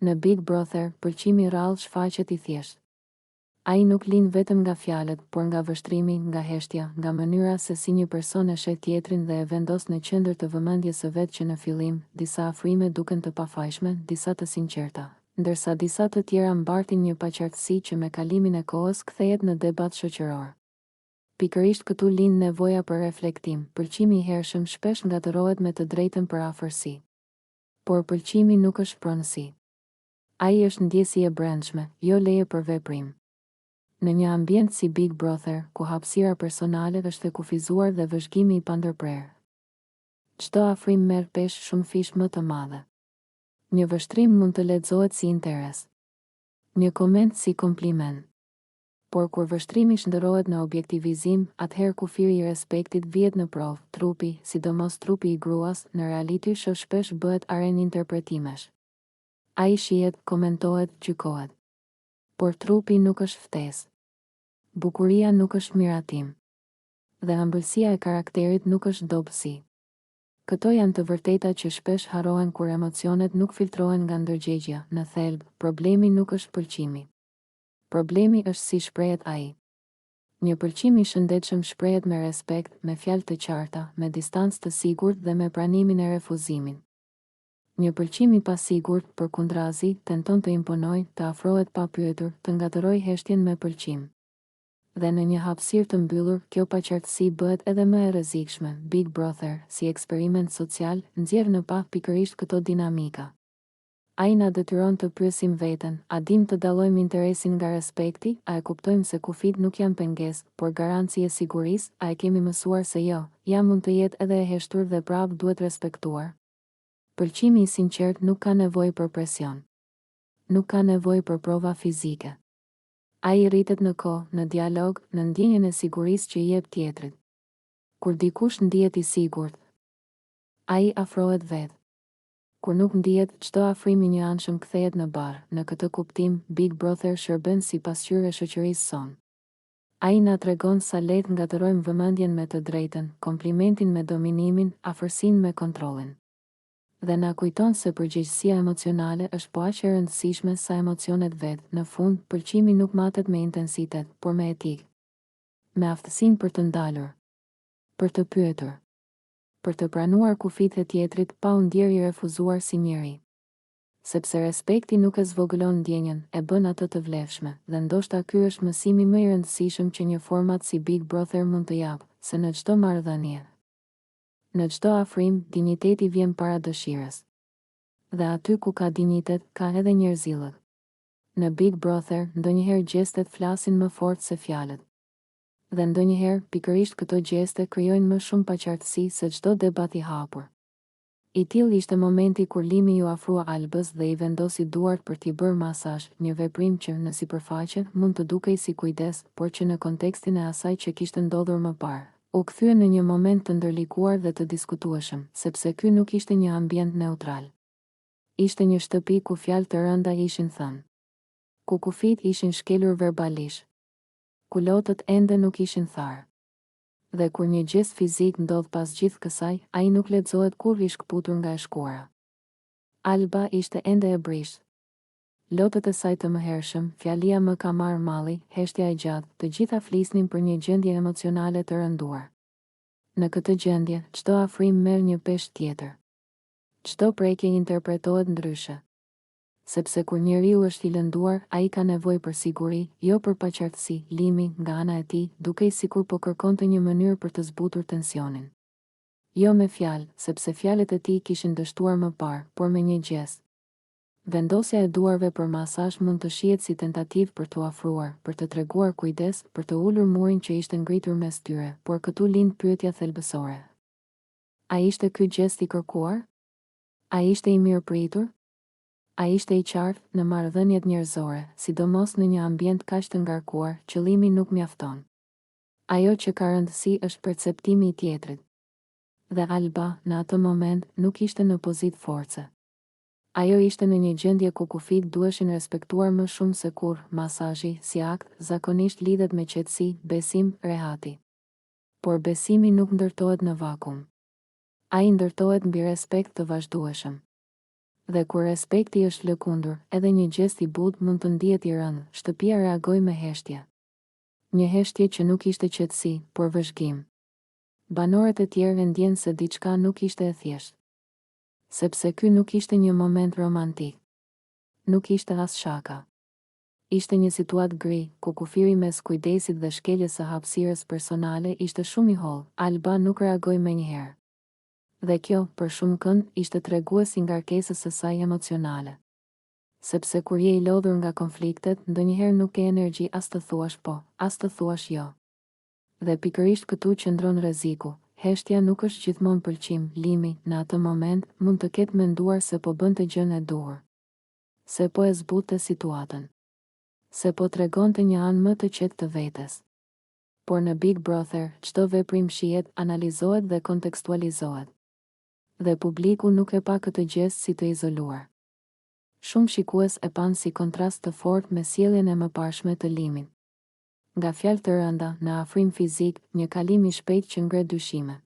Në Big Brother, pëlqimi rrallë shfaqet i thjeshtë. Ai nuk lind vetëm nga fjalët, por nga vështrimi, nga heshtja, nga mënyra se si një person e sheh tjetrin dhe e vendos në qendër të vëmendjes së vet që në fillim, disa afrime duken të pafajshme, disa të sinqerta, ndërsa disa të tjera mbartin një paqartësi që me kalimin e kohës kthehet në debat shoqëror. Pikërisht këtu lind nevoja për reflektim, pëlqimi i hershëm shpesh ngatërrohet me të drejtën për afërsi. Por pëlqimi nuk është pronësi. Ai është ndjesi e brendshme, jo leje për veprim. Në një ambient si Big Brother, ku hapësira personale është e kufizuar dhe vëzhgimi i pandërprerë, çdo afrim merr peshë shumëfish më të madhe. Një vështrim mund të lexohet si interes. Një koment si kompliment. Por kur vështrimi shndërrohet në objektivizim, atëherë kufiri i respektit vihet në provë, trupi, sidomos trupi i gruas, në reality show shpesh bëhet arenë interpretimesh. Ai shihet, komentohet, gjykohet. Por trupi nuk është ftesë. Bukuria nuk është miratim. Dhe ëmbëlsia e karakterit nuk është dobësi. Këto janë të vërteta që shpesh harrohen kur emocionet nuk filtrohen nga ndërgjegjja, në thelb, problemi nuk është pëlqimi. Problemi është si shprehet ai. Një pëlqim i shëndetshëm shprehet me respekt, me fjalë të qarta, me distancë të sigurt dhe me pranimin e refuzimit. Një pëlqim i pasigurt, përkundrazi, tenton të imponojë, të afrohet pa pyetur, të ngatërrojë heshtjen me pëlqim. Dhe në një hapësirë të mbyllur, kjo paqartësi bëhet edhe më e rrezikshme. Big Brother, si eksperiment social, nxjerr në pah pikërisht këto dinamika. Ai na detyron të pyesim veten, a dimë të dallojmë interesin nga respekti, a e kuptojmë se kufijtë nuk janë pengesë, por garanci e sigurisë, a e kemi mësuar se jo, ja mund të jetë edhe e heshtur dhe prapë duhet respektuar? Pëlqimi i sinqertë nuk ka nevojë për presion. Nuk ka nevojë për prova fizike. Ai rritet në kohë, në dialog, në ndjenjën e sigurisë që i jep tjetrit. Kur dikush ndihet i sigurt, ai afrohet vetë. Kur nuk ndihet, çdo afrim i njëanshëm kthehet në barrë. Në këtë kuptim, Big Brother shërben si pasqyrë e shoqërisë sonë. Ai na tregon sa lehtë ngatërrojmë vëmendjen me të drejtën, komplimentin me dominimin, afërsinë me kontrollin. Dhe na kujton se përgjegjësia emocionale është po aq e rëndësishme sa emocionet vetë. Në fund, pëlqimi nuk matet me intensitet, por me etikë. Me aftësinë për të ndalur. Për të pyetur. Për të pranuar kufijtë e tjetrit pa u ndjerë i refuzuar si njeri. Sepse respekti nuk e zvogëlon ndjenjën, e bën atë të vlefshme, dhe ndoshta ky është mësimi më i rëndësishëm që një format si Big Brother mund të japë, se në çdo marrëdhënie, në çdo afrim, dinjiteti vjen para dëshirës. Dhe aty ku ka dinjitet, ka edhe njerëzillëk. Në Big Brother, ndonjëherë gjestet flasin më fort se fjalët. Dhe ndonjëherë, pikërisht këto gjeste krijojnë më shumë paqartësi se çdo debat i hapur. I tillë ishte momenti kur Limi iu afrua Albës dhe i vendosi duart për t'i bërë masazh, një veprim që, në sipërfaqe, mund të dukej si kujdes, por që në kontekstin e asaj që kishte ndodhur më parë, u kthye në një moment të ndërlikuar dhe të diskutueshëm, sepse ky nuk ishte një ambient neutral. Ishte një shtëpi ku fjalë të rënda ishin thënë. Ku kufijtë ishin shkelur verbalisht. Ku lotët ende nuk ishin tharë. Dhe kur një gjest fizik ndodh pas gjithë kësaj, ai nuk lexohet kurrë i shkëputur nga e shkuara. Alba ishte ende e brishtë. Lotët e saj të mëhershëm, fjalia më ka marrë malli, heshtja e gjatë, të gjitha flisnin për një gjendje emocionale të rënduar. Në këtë gjendje, çdo afrim merr një peshë tjetër. Çdo prekje interpretohet ndryshe. Sepse kur njeriu është i lënduar, ai ka nevojë për siguri, jo për paqartësi, Limi, nga ana e tij, dukej sikur po kërkonte një mënyrë për të zbutur tensionin. Jo me fjalë, sepse fjalët e tij kishin dështuar më parë, por me një gjest. Vendosja e duarve për masazh mund të shihet si tentativë për t'u afruar, për të treguar kujdes, për të ulur murin që ishte ngritur mes tyre, por këtu lind pyetja thelbësore. A ishte ky gjest i kërkuar? A ishte i mirëpritur? A ishte i qartë, në marrëdhëniet njerëzore, sidomos në një ambient kaq të ngarkuar, qëllimi nuk mjafton. Ajo që ka rëndësi është perceptimi i tjetrit. Dhe Alba, në atë moment, nuk ishte në pozitë force. Ajo ishte në një gjendje ku kufijtë duheshin respektuar më shumë se kurrë, masazhi, si akt, zakonisht lidhet me qetësi, besim, rehati. Por besimi nuk ndërtohet në vakum. Ai ndërtohet mbi respekt të vazhdueshëm. Dhe kur respekti është lëkundur, edhe një gjest i butë mund të ndihet i rëndë, shtëpia reagoi me heshtje. Një heshtje që nuk ishte qetësi, por vëzhgim. Banorët e tjerë e ndjenë se diçka nuk ishte e thjeshtë. Sepse ky nuk ishte një moment romantik. Nuk ishte as shaka. Ishte një situatë gri, ku kufiri mes kujdesit dhe shkeljes së hapësirës personale ishte shumë i hollë. Alba nuk reagoi menjëherë. Dhe kjo, për shumëkënd, ishte tregues i ngarkesës së saj emocionale. Sepse kur je i lodhur nga konfliktet, ndonjëherë nuk ke energji as të thuash po, as të thuash jo. Dhe pikërisht këtu qëndron rreziku, heshtja nuk është gjithmonë pëlqim, Limi, në atë moment, mund të ketë menduar se po bënte gjënë e duhur. Se po e zbutte situatën. Se po tregonte një anë më të qetë të vetes. Por në Big Brother, çdo veprim shihet, analizohet dhe kontekstualizohet. Dhe publiku nuk e pa këtë gjest si të izoluar. Shumë shikues e panë si kontrast të fortë me sjelljen e mëparshme të Limit. Nga fjalë të rënda, në afrim fizik, një kalim i shpejtë që ngre dyshime.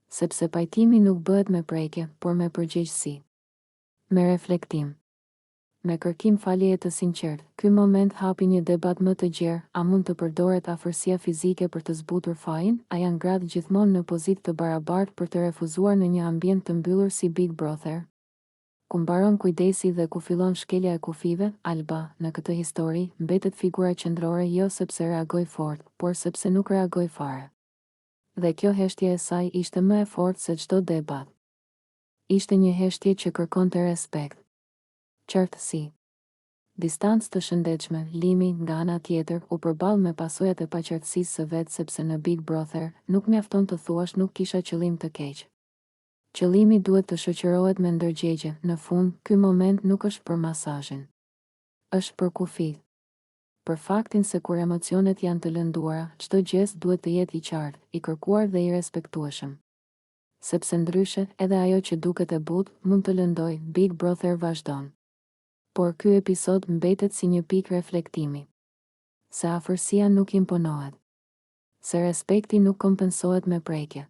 Sepse pajtimi nuk bëhet me prekje, por me përgjegjësi. Me reflektim. Me kërkim faljeje të sinqertë, ky moment hapi një debat më të gjerë, a mund të përdoret afërsia fizike për të zbutur fajin, a janë gratë gjithmonë në pozitë të barabartë për të refuzuar në një ambient të mbyllur si Big Brother? Ku mbaron kujdesi dhe ku fillon shkelja e kufijve, Alba, në këtë histori, mbetet figura qendrore jo sepse reagoi fort, por sepse nuk reagoi fare. Dhe kjo heshtje e saj ishte më e fortë se çdo debat. Ishte një heshtje që kërkonte respekt. Qartësi. Distancë të shëndetshme, Limi, nga ana tjetër, u përball me pasojat e paqartësisë së vet sepse në Big Brother, nuk mjafton të thuash nuk kisha qëllim të keq. Qëllimi duhet të shoqërohet me ndërgjegje, në fund, ky moment nuk është për masazhin. Është për kufijtë. Për faktin se kur emocionet janë të lënduara, çdo gjest duhet të jetë i qartë, i kërkuar dhe i respektueshëm. Sepse ndryshe, edhe ajo që duket e butë, mund të lëndojë, Big Brother vazhdon. Por ky episod mbetet si një pikë reflektimi. Se afërsia nuk imponohet. Se respekti nuk kompensohet me prekje.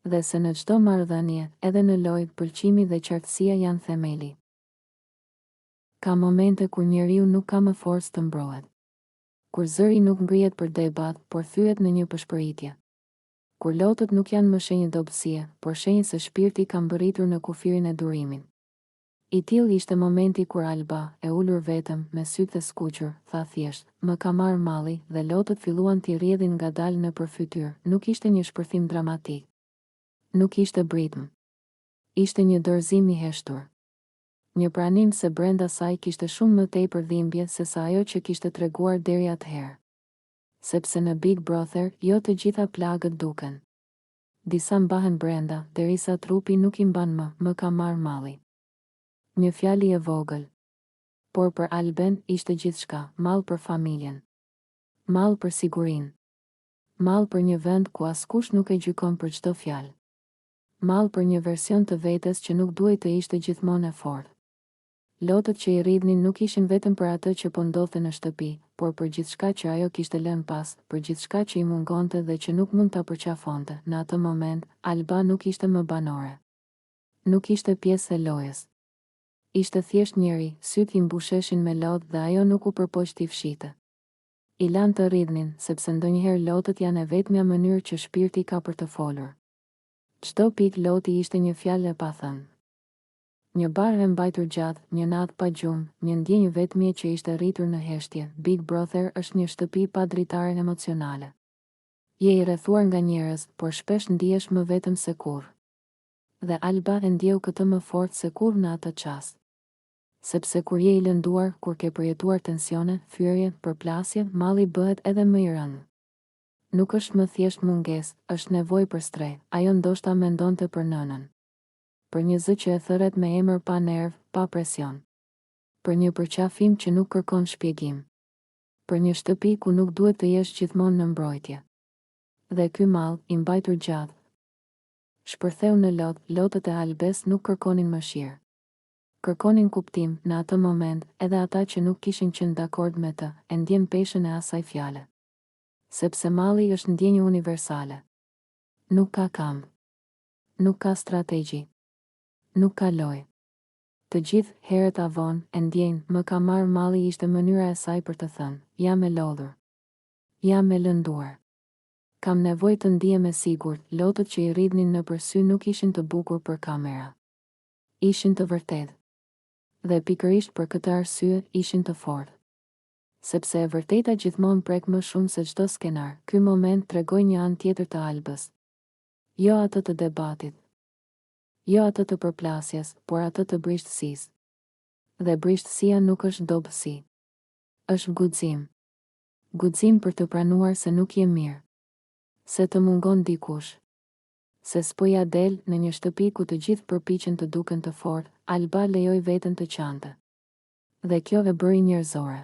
Dhe se në çdo marrëdhënie, edhe në lojë, pëlqimi dhe qartësia janë themeli. Ka momente kur njeriu nuk ka më forcë të mbrohet. Kur zëri nuk ngrihet për debat, por thyhet në një pëshpëritje. Kur lotët nuk janë më shenjë dobësie, por shenjë se shpirti ka mbërritur në kufirin e durimit. I tillë ishte momenti kur Alba, e ulur vetëm, me sytë e skuqur, tha thjesht, Më ka marrë malli, dhe lotët filluan t'i rrjedhin ngadalë nëpër fytyrë, nuk ishte një shpërthim dramatik. Nuk ishte britmë. Ishte një dorëzim i heshtur. Një pranim se brenda saj kishte shumë më tepër dhimbje sesa ajo që kishte treguar deri atëherë. Sepse në Big Brother, jo të gjitha plagët duken. Disa mbahen brenda, derisa trupi nuk i mban më, më ka marrë malli. Një fjali e vogël. Por për Alben, ishte gjithçka, mall për familjen. Mall për sigurinë. Mall për një vend ku askush nuk e gjykon për çdo fjalë. Mall për një version të vetes që nuk duhej të ishte gjithmonë e fortë. Lotët që i rridhnin nuk ishin vetëm për atë që po ndodhte në shtëpi, por për gjithçka që ajo kishte lënë pas, për gjithçka që i mungonte dhe që nuk mund ta përqafonte. Në atë moment, Alba nuk ishte më banore. Nuk ishte pjesë e lojës. Ishte thjesht njeri, sytë i mbusheshin me lot dhe ajo nuk u përpoq t'i fshihte. I lanë të rridhnin, sepse ndonjëherë lotët janë e vetmja mënyrë që shpirti ka për të folur. Çdo pikë loti ishte një fjalë e pathënë. Një barrë e mbajtur gjatë, një natë pa gjumë, një ndjenjë vetmie që ishte rritur në heshtje, Big Brother është një shtëpi pa dritare emocionale. Je i rrethuar nga njerëz, por shpesh ndihesh më vetëm se kurrë. Dhe Alba e ndjeu këtë më fort se kurrë në atë çast. Sepse kur je i lënduar, kur ke përjetuar tensione, fyerje, përplasje, malli bëhet edhe më i rëndë. Nuk është më thjesht mungesë, është nevojë për strehë, ajo ndoshta mendonte për nënën. Për një zë që e thërret me emër pa nerv, pa presion. Për një përqafim që nuk kërkon shpjegim. Për një shtëpi ku nuk duhet të jesh gjithmonë në mbrojtje. Dhe ky mall, i mbajtur gjatë, shpërtheu në lot, lotët e Albes nuk kërkonin mëshirë. Kërkonin kuptim, në atë moment, edhe ata që nuk kishin qenë dakord me të, e ndjenë peshën e asaj fjale. Sepse malli është ndjenjë universale. Nuk ka kamp. Nuk ka strategji. Nuk ka lojë. Të gjithë, herët a vonë, e ndjejnë, më ka marrë malli ishte mënyra e saj për të thënë, jam e lodhur. Jam e lënduar. Kam nevojë të ndihem e sigurt, lotët që i rridhnin nëpër sy nuk ishin të bukur për kamera. Ishin të vërtetë. Dhe pikërisht për këtë arsye, ishin të fortë. Sepse e vërteta gjithmonë prek më shumë se çdo skenar, ky moment tregoi një anë tjetër të Albës. Jo atë të debatit. Jo atë të përplasjes, por atë të brishtësisë. Dhe brishtësia nuk është dobësi. Është guxim. Guxim për të pranuar se nuk je mirë. Se të mungon dikush. Se s'po ia del, në një shtëpi ku të gjithë përpiqen të duken të fortë, Alba lejoi veten të qante. Dhe kjo e bëri njerëzore.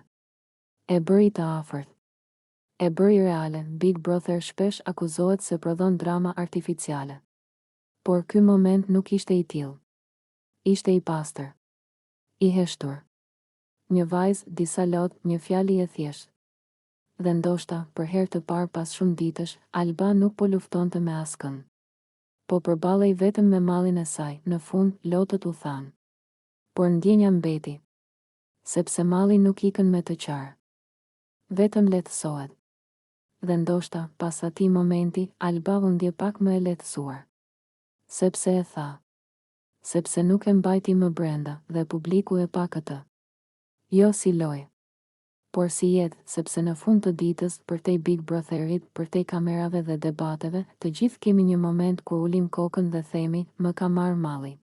E bëri të afërt. E bëri reale, Big Brother shpesh akuzohet se prodhon drama artificiale. Por ky moment nuk ishte i tillë. Ishte i pastër. I heshtur. Një vajzë, disa lot, një fjali e thjeshtë. Dhe ndoshta, për herë të parë pas shumë ditësh, Alba nuk po luftonte me askënd. Po përballej vetëm me mallin e saj, në fund, lotët u thanë. Por ndjenja mbeti. Sepse malli nuk ikën me të qarë. Vetëm lehtësohet. Dhe ndoshta, pas atij momenti, Alba u ndje pak më e lehtësuar. Sepse e tha. Sepse nuk e mbajti më brenda, dhe publiku e pa këtë. Jo si lojë. Por si jetë, sepse në fund të ditës, përtej Big Brotherit, përtej kamerave dhe debateve, të gjithë kemi një moment kur ulim kokën dhe themi, më ka marrë malli.